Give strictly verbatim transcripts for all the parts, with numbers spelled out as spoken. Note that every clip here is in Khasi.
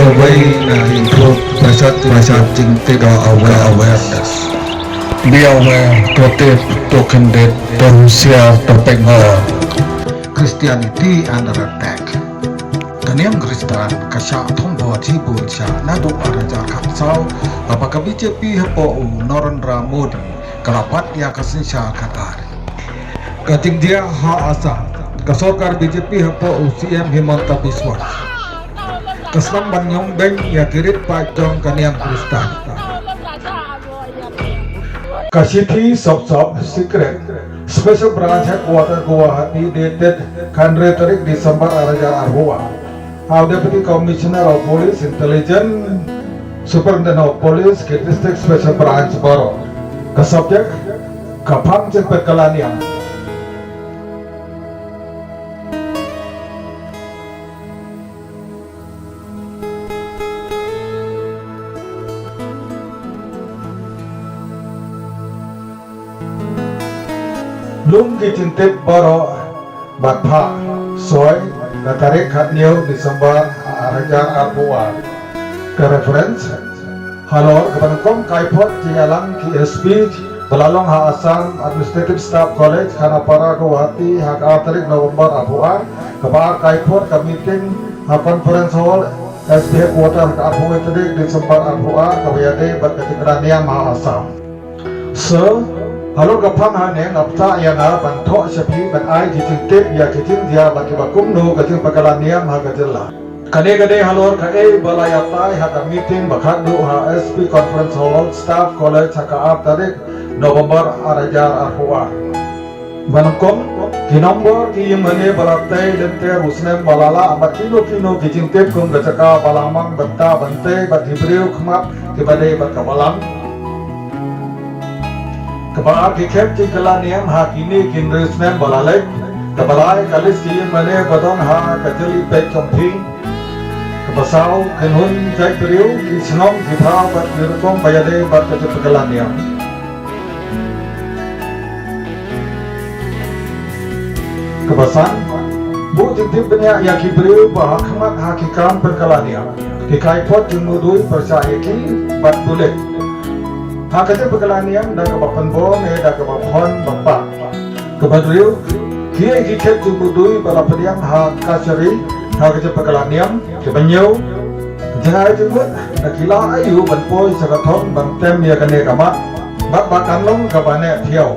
Wei na improve bashad bashad jingtip da aware awareness. Be aware, to tip, to khyndiat, to husiar, to peit ngor. Christianity under attack. Ka niam Khristan ka shah thong bor shibun sha naduh ar hajar khatsaw, haba ka B J P hapoh u Narendra Modi ka la bat ïa ka synshar khatar. Ka jingjia ha Assam, ka sorkar B J P hapoh u C M Himanta Biswa ka sdang ban ñiewbeiñ ïa ki rit paid jong ka niam Khristan. Ka shithi sop sop secret, Special Branch Headquarter Guwahati, dated khathynriew tarik December ar hajar arphew ar. Ha u Deputy Commissioner of Police, Intelligence, Superintendent of Police, ki District Special Branch baroh. Ka subject, ka phang jingpeit kylla niam. Lum ki jingtip baroh bad phah soi, ka tarik khathynñiew December ar hajar arphew ar. Ka reference, halor kaba nyngkong ka ai phot jingïalang ki S P ba la long ha Assam Administrative Staff College, Khanapara, Guwahati, ha ka ar tarik November arphew ar. Kaba ar ka ai phot ka meeting ha Conference Hall S P Headquarter ha ka arphew wei tarik December arphew ar, kaba ïadei bad ka jingkylla niam ha Assam. Sir, halor ka phang haneng, nga bthah ïa nga ban thoh sha phi ban ai ki jingtip ïa ki jingjia bad kiba kumno ka jingpeit kylla niam ha ka jylla. Kane ka dei halor kaei ba la ïatai ha ka meeting ba khatduh ha S P Conference Hall, Staff College, ha ka ar tarik November ar hajar arphew ar. Ba nyngkong, ki nombor ki ïingmane ba la tei lynter u snem ba la lah bad kino kino ki jingtip kum ka jaka ba la mang bynta ban tei bad ki briew khmat kiba dei bad ka balang. Kaba ar, ki khep jingkylla niam ha kine ki hynriew snem ba la leit. Kaba lai, ka list ki ïingmane ba don ha ka jylli peit jong phi. Kaba saw, kynhun jait briew, ki shnong, ki thaw bad ki rukom ba ïadei bad ka jingpeit kylla niam. Kaba san, buh jingtip bniah ïa ki briew ba ha khmat ha ki kam peit kylla niam. Ki kai phot jingmudui pyrshah ïa ki bad buh leit ha ka jingpeit kylla niam da kaba pynbor ne da kaba phone ba pah. Kaba hynriew, kiei ki khep jingmudui ba la pdiang ha kashari ha ka jingpeit kylla niam. Kaba hynñiew, jngai jingmut, da ki lah aïu ban poi sha ka thong ban tem ïa kane ka mat bad ba kan long kaba neh thiaw.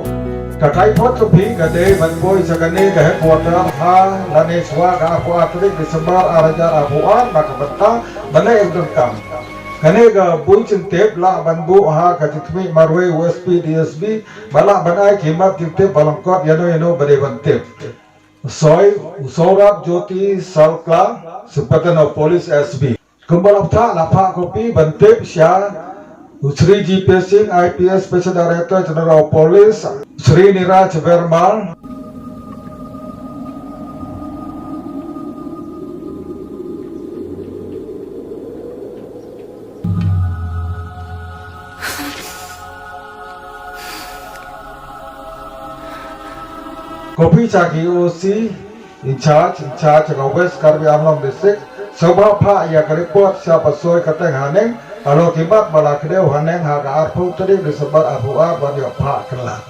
Ka kai phot ka phi ka dei ban poi sha kane ka headquarter ha lane shuwa ka arphew ar tarik December ar hajar arphew ar, na ka bynta ban leh ïa ka kam. Kane ka buh jingtip lah ban buh ha ka jingkhmih marwei u S P D S B, ba lah ban ai ki mat jingtip ba lyngkot ïano ïano ba dei ban tip. Soi, u Saurabh Jyoti Salkla, Superintendent of Police S B. Kumba la bthah, la phah copy ban tip sha u Shri G P Singh, I P S, Special Director General of Police, Shri Niraj Verma. Copy sha ki O C in charge, in charge ka West Karbi Anglong District, sngewbha phah ïa ka report sha Pasoi Kateng Haneng halor ki mat ba la kdew haneng ha ka arphew tarik December arphew ar ban ïoh phah kylla.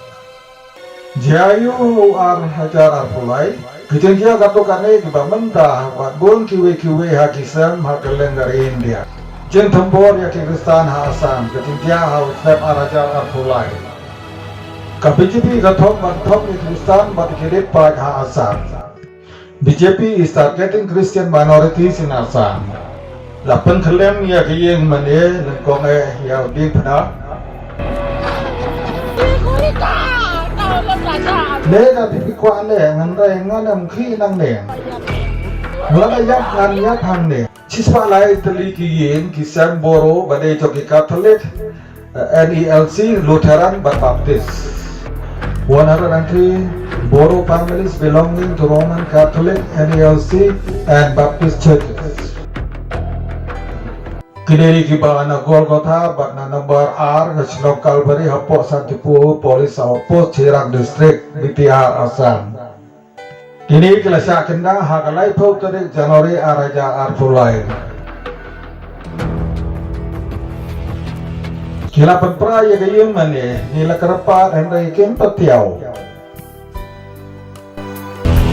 Jia ïa u ar hajar arphew lai, ki jingjia katto katne kiba mynta bad bun kiwei kiwei ha ki sem ha kylleng ka ri India. Jingthombor ïa ki Khristan ha Assam, ka jingjia ha u snem ar hajar arphew lai. Ka B J P ka thok ban thok ïa ki Khristan bad ki rit paid ha Assam. B J P is targeting Christian minorities in Assam. La pynkhyllem ïa ka ïing mane nyngkong eh ïa u diengphna. Ne ka phi kwah ne ngan rai ngan em khi nang ne. Ngan ïap ngan ïap hangne. Shispah lai tylli ki ïing ki sem Boro ba dei jong ki Catholic, N E L C, Lutheran bad Baptist. One hundred and three Bodo families belonging to Roman Catholic, N E L C and Baptist churches. Kine ki ba na Golgotha bad na number ar ka shnong Calvary hapoh Santipur Police Outpost, Chirang District, B T R, Assam. Kine ki la shah kynda ha ka laiphew tarik January ar hajar arphew lai. Ki la pynpra ïa ka ïing mane, ki la kyrpad hynrei kim pat thiaw.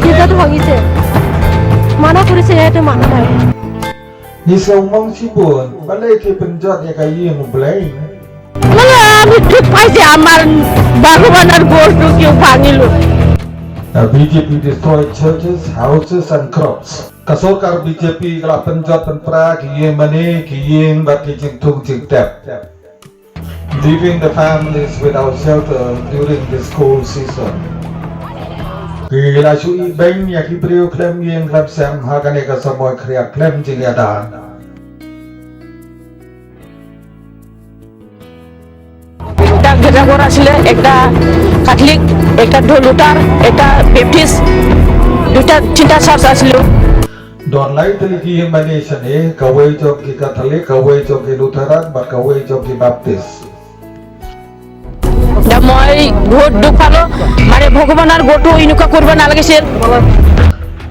Kita tu hangi se. Mana kuri se ya tu mana. Ngi sngewmong shibun, balei ki pynjot ïa ka ïing U Blei? Mala ami thut phai se amar Bhagwan ar gor tu ki u bhangi lut. The B J P destroyed churches, houses and crops. Ka sorkar B J P ka la pynjot pynpra ki ïing mane, ki ïing bad ki jingthung jingtep. Leaving the families without shelter during this cold season. Ki la shu ibeiñ ïa ki briew khlem ïing khlem sem ha kane ka samoi khriat khlem jingïada. একটা গির্জাঘর আসলে, একটা ক্যাথলিক, একটা লুথার, একটা ব্যাপটিস্ট, দুটা তিনটা চার্চ আসলে। Don lai tylli ki ïing mane shane, kawei jong ki Katholik, kawei jong ki Lutheran bad kawei jong ki Baptist. Da moi বহুত দুখ পালো, মানে ভগবান আর গটো ইনুকা করবে না লাগে সে।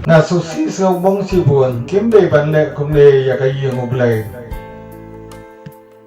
Nga sngewsih sngewmong shibun, kim dei ban leh kumne ïa ka ïing U Blei.